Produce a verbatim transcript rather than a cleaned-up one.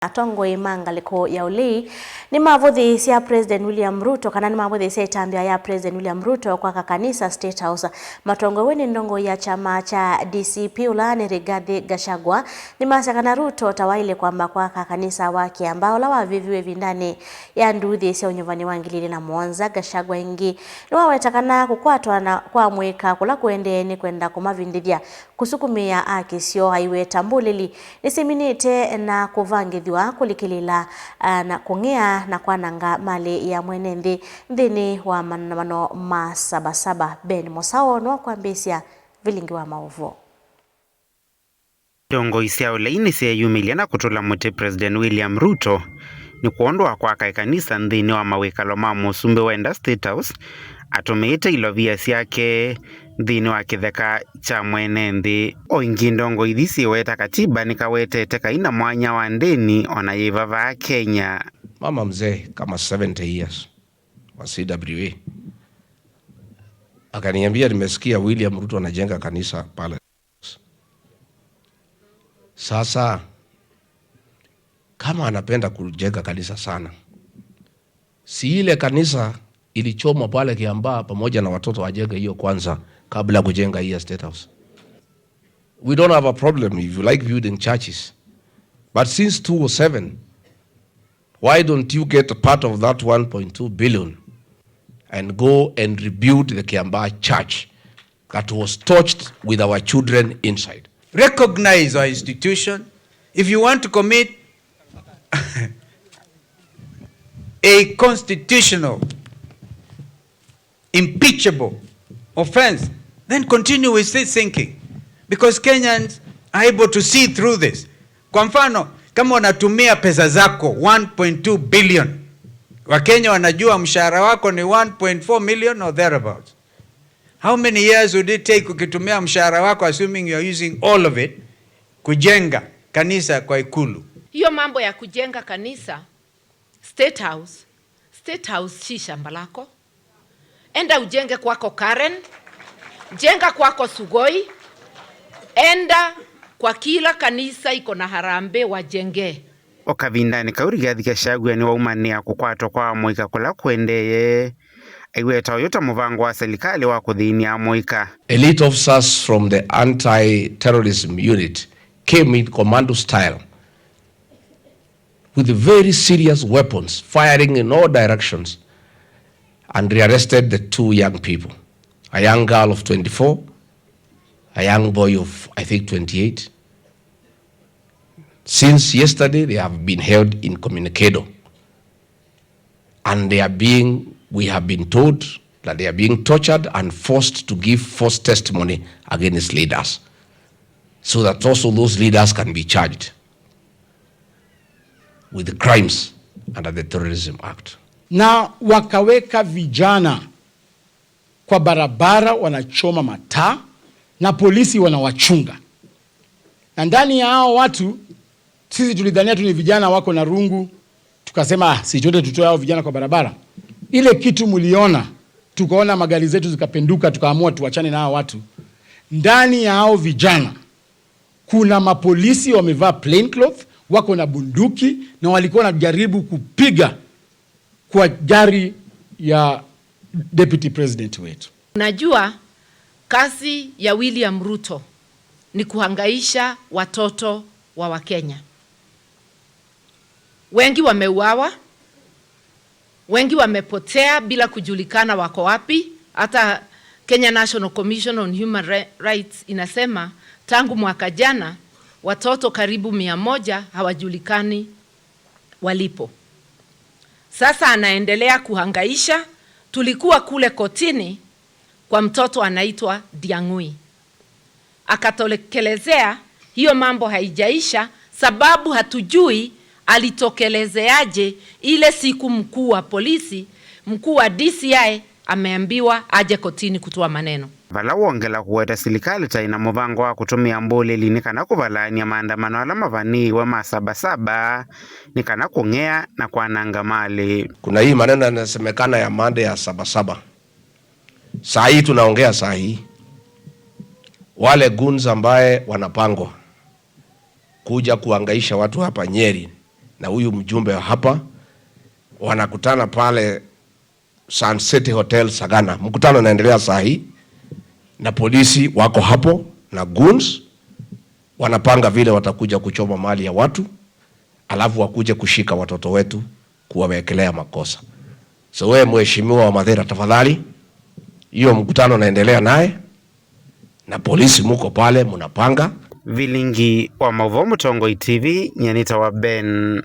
Atongoi ma ngalĩko ya ũlei nĩmavũthĩĩsya President William Ruto, kana nĩmavũthĩĩsya ĩtambya ya President William Ruto kwaka kanisa State House. Matongoew'e nĩ ndongoi ya kyama kya D C P, ũla nĩ Rigathi Gachagua, nĩmasya kana Ruto ta waĩle kwamba kwaka kanisa wa Kĩambaa ũla wavĩviwe ĩvindanĩ ya nduuthĩ sya ũnyuvani wa ngili ilĩ na mũonza. Gachagua ĩngĩ nĩwaweta kana kũkwatwa na kwa mũika kũla kũendee nĩ kwenda kũmavindĩthya kũsukumĩa akĩsyo. Aiweta mbũlĩli nĩsiminĩte na kũvangĩthw'a kũlikĩlĩla, ah, na kũng'ea na kwananga malĩ ya mwene nthĩ nthĩnĩ wa maandamano ma Saba Saba. Ben Mũsao nĩwakwambĩĩsya vilingi wa maũvoo. Ndongoi sya ũlei nĩsyeeyumĩlya na kũtũla mũtĩ President William Ruto nĩ kwondũ wa kwaka ĩkanisa nthĩnĩ wa mawĩkalo ma mũsumbĩ wenda State House, atũmĩĩte ilovia syake nthĩnĩ wa kĩtheka kya mwene nthĩ. O ĩngĩ, ndongoi ithi syĩweta katiba nĩkawetete kaina mwanya wa ndĩni ona yĩ vava Kenya. Mama mzee kama seventy years wa C W A akaniambia, "Nimesikia William Ruto anajenga kanisa pale." Sasa kama anapenda kujenga kanisa sana, si ile kanisa ilichomwa pale Kiambaa pamoja na watoto wajenge hiyo kwanza kabla ya kujenga hii ya State House? We don't have a problem if you like building churches. But since two oh seven, why don't you get a part of that one point two billion and go and rebuild the Kiambaa church that was torched with our children inside? Recognize our institution. If you want to commit a constitutional impeachable offense, then continue with this thinking, because Kenyans are able to see through this. Kwa mfano, kama unatumia pesa zako one point two billion, Wakenya wanajua mshahara wako ni one point four million or thereabouts. How many years would it take ukitumia mshahara wako, assuming you are using all of it, kujenga kanisa kwa Ikulu? Hiyo mambo ya kujenga kanisa, State House, State House si shamba lako. Enda ujenge kwako Karen, jenga kwako Sugoi, enda kwa kila kanisa iko na harambee wajenge. O kavindanĩ kau, Rigathi Gachagua nĩwaumanĩa kũkwatwa kwa amũika kũla kũendee, aiweta ũyũ ta mũvango wa silikalĩ wa kũthĩny'a amũika. Elite officers from the anti-terrorism unit came in commando style with very serious weapons, firing in all directions, and rearrested the two young people, a young girl of twenty-four, a young boy of, I think, twenty-eight. Since yesterday, they have been held in Communicado, and they are being, we have been told that they are being tortured and forced to give false testimony against leaders, so that also those leaders can be charged with the crimes under the Terrorism Act. Na wakaweka vijana kwa barabara wanachoma mataa na polisi wanawachunga. Na ndani ya hao watu, sisi tulidhania tu ni vijana wako na rungu, tukasema, "Ah, si twende tutoe hao vijana kwa barabara." Ile kitu mliona, tukaona magari zetu zikapenduka, tukaamua tuachane na hao watu. Ndani ya hao vijana, kuna mapolisi wamevaa plain cloth, wako na bunduki na walikuwa wanajaribu kupiga kwa gari ya deputy president wetu. Unajua, kazi ya William Ruto ni kuhangaisha watoto wa Wakenya. Wengi wameuawa, wengi wamepotea bila kujulikana wako wapi. Hata Kenya National Commission on Human Ri-, Rights inasema tangu mwaka jana, watoto karibu mia moja hawajulikani walipo. Sasa anaendelea kuhangaisha. Tulikuwa kule kotini kwa mtoto anaitwa Diang'ui. Akatokelezea, hiyo mambo haijaisha, sababu hatujui alitokelezeaje ile siku mkuu wa polisi, mkuu wa D C I ameambiwa aje kotini kutoa maneno. Vala wongela kũweta silikalĩ ta ĩna mũvango wa kũtũmĩa mbũlĩli nĩ kana kũvalaany'a maandamano ala mavanĩĩwe ma Saba Saba, nĩ kana kũng'ea na kwananga malĩ. Kuna hii maneno yanasemekana ya Monday ya Saba Saba. Saa hii tunaongea saa hii, wale goons ambaye wanapangwa kuja kuhangaisha watu hapa Nyeri na huyu mjumbe wa hapa, wanakutana pale Sun City Hotel Sagana. Mkutano unaendelea saa hii, na polisi wako hapo na goons, wanapanga vile watakuja kuchoma mali ya watu, alafu wakuje kushika watoto wetu, kuwawekelea makosa. So wewe, mheshimiwa wa Mathira, tafadhali, hiyo mkutano naendelea naye, na polisi muko pale mnapanga. Vilingi wa mauvoo, Mũtongoi T V, nyanita wa Ben.